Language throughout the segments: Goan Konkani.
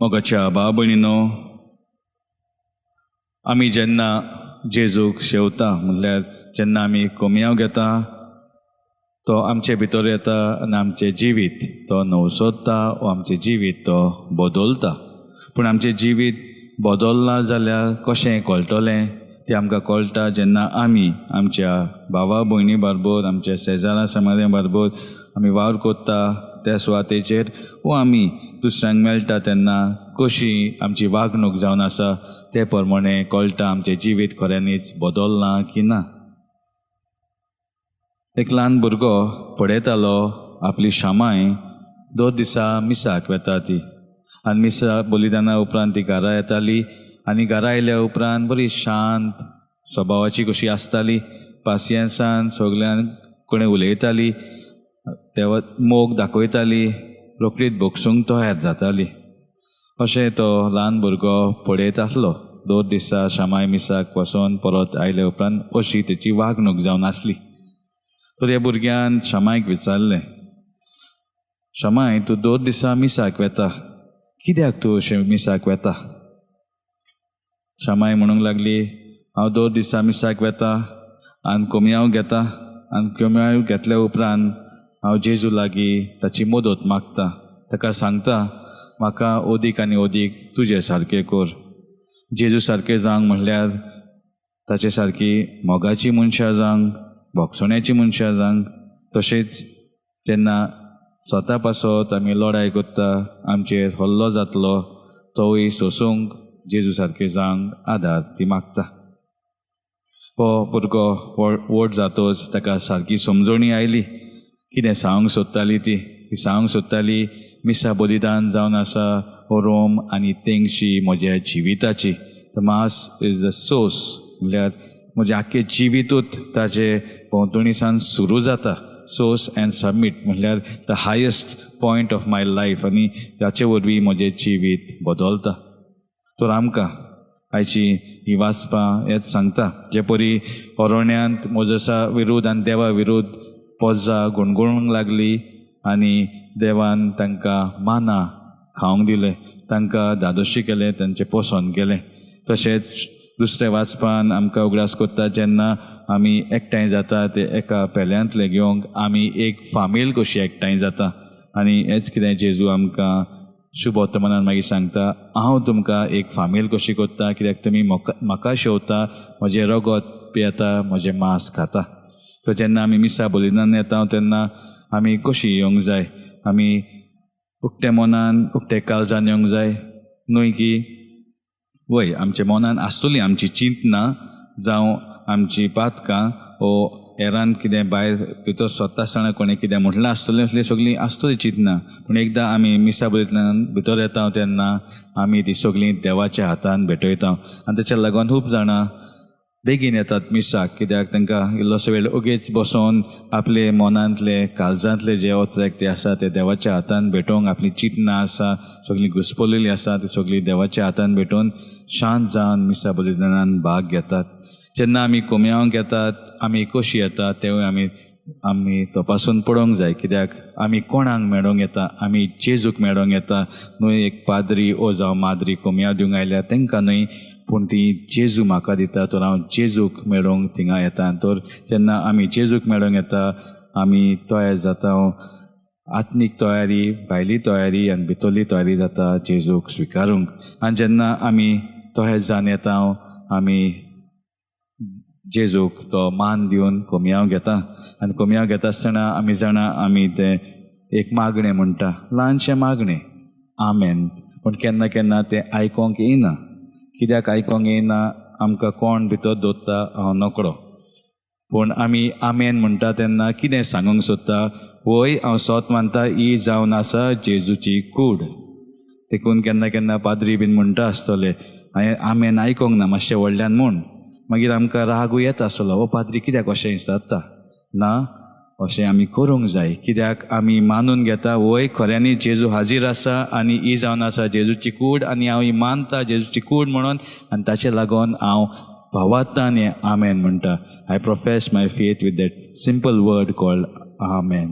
मोगाच्या भाव भयणीनो, आमी जेन्ना जेजूक शेवता, म्हणल्यार जेन्ना आमी कोमयांव घेता, तो आमचे भितर येता आनी आमचें जिवीत तो नवसोदता वो आमचें जिवीत तो बदलता. पूण आमचें जिवीत बदलना जाल्यार कशें कळटलें? तें आमकां कळटा जेन्ना आमी आमच्या भावा भयणी बरोबर, आमच्या शेजारा समाजा बरोबर आमी वावर करता त्या सुवातेचेर वो आमी दुसऱ्यांक मेळटा तेन्ना कशी आमची वागणूक जावन आसा ते प्रमाणे कळटा आमचें जिवीत खऱ्यांनीच बदलना की ना. एक ल्हान भुरगो पळयतालो आपली शामाय 2 दिसा मिसाक वेता ती, आनी मिसा बलिदाना उपरांत ती घरा येताली आनी घरा आयल्या उपरांत बरी शांत स्वभावाची कशी आसताली, पासियेंसान सगळ्यां कडेन उलयताली, देवा मोग दाखयताली, रोखडीच भोगसूंक तयार जाताली. अशें तो ल्हान भुरगो पळयत आसलो. 2 दिसा शामाय मिसाक वचोन परत आयल्या उपरांत अशी तेची वागणूक जावन आसली. तर ह्या भुरग्यान शामायक विचारलें, शामाय तूं 2 दिसा मिसाक वेता, कित्याक तूं अशें मिसाक वेता? शामाय म्हणूंक लागली, हांव 2 दिसा मिसाक वेता आनी कोमयांव घेता आनी कोमयांव घेतल्या उपरांत हांव जेजू लागीं ताची मदत मागता, ताका सांगता म्हाका ओदीक आनी ओदीक तुजे सारकें कर. जेजू सारकें जावंक म्हणल्यार ताचे सारकी मोगाची मनशां जावंक, भोगसण्याची मनशां जावंक, तशेंच जेन्ना स्वता पासत आमी लडाय करता आमचेर हल्लो जातलो तोवूय सोसूंक जेजू सारकें जावंक आदार ती मागता. हो भुरगो व्हड जातोच ताका सारकी समजणी आयली कितें सांगूंक सोदताली ती. ती सांगूंक सोदताली मिसा बलिदान जावन आसा हो रोम आनी तेंगशी म्हज्या जिविताची. The mass is the source, म्हणल्यार म्हजें आख्खें जिवितूच ताजे भोंवतणी सावन सुरू जाता. सोर्स अँड सबमीट म्हणल्यार the highest point of my life, आनी ताचे वरवीं म्हजें जिवीत बदलता. तर आमकां आयची ही वाचपां हेच सांगता, जे परी अरण्यांत मोजसा विरुद्ध आनी देवा विरुद्ध पोजा गुणगुणूंक लागली आनी देवान तांकां माना खावंक दिलें, तांकां धादोशी केलें, तांचें पोसोन केलें. तशेंच दुसऱ्या वाचपान आमकां उगडास करता जेन्ना आमी एकठांय जाता ते एका पेल्यांतले घेवंक आमी एक फामील कशी एकठांय जाता. आनी हेच कितें जेजू आमकां शुभ वर्तमानान मागीर सांगता, हांव तुमकां एक फामील कशी करता कित्याक तुमी म्हाका शेवता, म्हजें रगत पियेता, म्हजें मांस खाता. तर जेन्ना आमी मिसा बलिदान येता तेन्ना आमी कशी येवंक जाय? आमी उक्ते मनान उक्ते काळजान येवंक जाय, न्हय की वय आमच्या मनान आसतली आमची चिंतना जावं आमची पातकां वो हेरान कितें भायर भितर सोदता आसतना कोणें कितें म्हटलां आसतलें, असली सगळीं आसतली चिंतना. पूण एकदां आमी मिसा बलिदान भितर येता तेन्ना आमी ती सगळीं देवाच्या हातान भेटयता. आनी तेच्या लागून खूब जाणां बेगीन येतात मिसाक, कित्याक तांकां इल्लोसो वेळ ओगीच बसोन आपले मनांतले काळजांतले जे ओत्रेक ते आसा ते देवाच्या हातान भेटोवंक, आपली चिंतना आसा सगळीं घुसपलेली आसा ती सगळीं देवाच्या हातान भेटोवन शांत जावन मिसा बलिदानान भाग घेतात. जेन्ना आमी कोमयांवक येतात आमी कशी येतात तेवूय आमी तपासून पळोवंक जाय, कित्याक आमी कोणाक मेळोंक येता? आमी जेजूक मेळोंक येता, न्हय एक पाद्री ओ जावं माद्री कोमयांव दिवंक आयल्या तांकां न्हय, पूण ती जेजू म्हाका दिता तर हांव जेजूक मेळोवंक थिंगा येता. तर जेन्ना आमी जेजूक मेळोवंक येता आमी तयार जाता, आत्मीक तयारी, भायली तयारी आनी भितरली तयारी जाता जेजूक स्विकारूंक. आनी जेन्ना आमी तयार जावन येता आमी जेजूक तो मान दिवन कोमयांव घेता. आनी कोमयांव घेता आसतना आमी जाणा आमी तें एक मागणें म्हणटा, ल्हानशें मागणें आमेन, पूण केन्ना केन्ना तें आयकोंक येयना. कित्याक आयकोंक येयना? आमकां कोण भितर दवरता हांव नकळो, पूण आमी आमेन म्हणटा तेन्ना कितें सांगूंक सोदता? वय हांव सोत मानता ही जावन आसा जेजूची कूड. देखून केन्ना केन्ना पाद्री बीन म्हणटा आसतले हांवें आमेन आयकोंक ना, मातशें व्हडल्यान म्हूण, मागीर आमकां रागूय येता आसतलो, हो पाद्री कित्याक अशें विचारता ना. अशें आमी करूंक जाय, कित्याक आमी मानून घेता वय खऱ्यांनी जेजू हाजीर आसा आनी ही जावन आसा जेजूची कूड आनी हांव ही मानता जेजूची कूड म्हणून, आनी ताचे लागून हांव भावार्थान आनी आमेन म्हणटा. I profess my faith with that simple word called amen.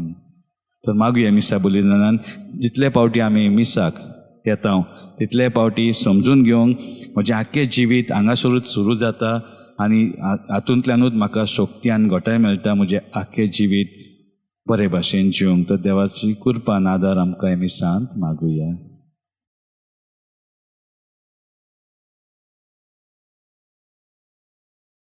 तर मागुया मिसा बलिदानान जितले पावटी आमी मिसाक येता हांव. तितले पावटी समजून घेवंक म्हजें आख्खें जिवीत हांगासरूच सुरू जाता आनी हातूंतल्यानूच म्हाका शक्ती आनी घटाय मेळटा म्हजें आख्खें जिवीत बरे भाशेन जिवंक. तर देवाची कृपा आनी आदार आमकां हे मिसांत मागुया.